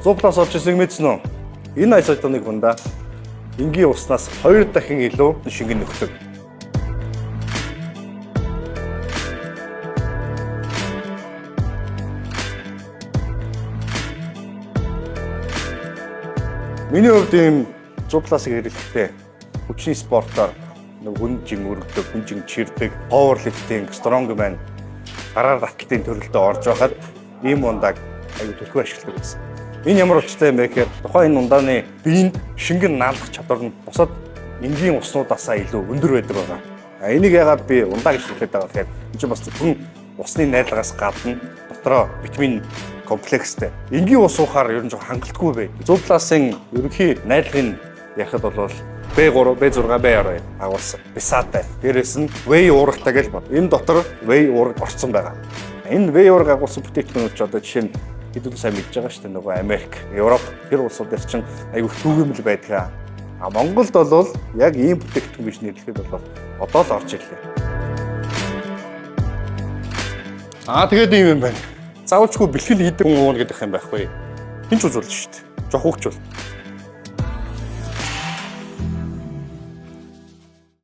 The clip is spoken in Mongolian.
Zooplus орж ирсэн мэдсэн үү? Энэ isotonic ундаа энгийн уснаас 2 дахин илүү шингэн нөхдөг. Миний хувьд ийм Zooplus-ыг хэрэглэхдээ хүчний спортоор нэг хүн жин өргөдөг, хүн жин чирдэг, power lifting, strongman гараар таталтын төрөлдөө орж байхад ийм ундааг аюу төлхөө ашигладаг байсан. Энэ ямар учиртай юм бэ гэхээр тухайн энэ ундааны биеинд шингэн наалдах чадвар нь бусад энгийн уснуудаасаа илүү өндөр байдаг байгаа. А энийг яагаад би ундаа гэж хэлээд байгаа гэхээр энэ чинь бас зөвхөн усны найрлагаас гадна дотроо витамин комплекстэй. Энгийн ус уухаар ер нь жоо хангалтгүй байд. Zooplus-ын ерөнхий найрлагын ярихад бол B3, B6, B12 агуулсан. Бисатай. Дээрээс нь whey уургатай гэж бод. Энэ дотор whey уурга орцсон байгаа. Энэ whey уурга агуулсан бүтээгдэхүүнүүд ч одоо жишээ нь хэдүүлэн сайн мэдж байгаа шүү дээ. Нөгөө Америк, Европ тэр улсууд дээр чинь айгүй түүгэмэл байдаг. А Монголд бол яг ийм бүтээгдэхүүн гэж нэрлэхэд бол одоо л орж ирлээ. Аа тэгээд ийм юм байна. Заавалчгүй бэлтгэл хийдэг хүн уuna гэдэг юм байхгүй. Хин ч ужуулна шүү дээ. Жохогч бол.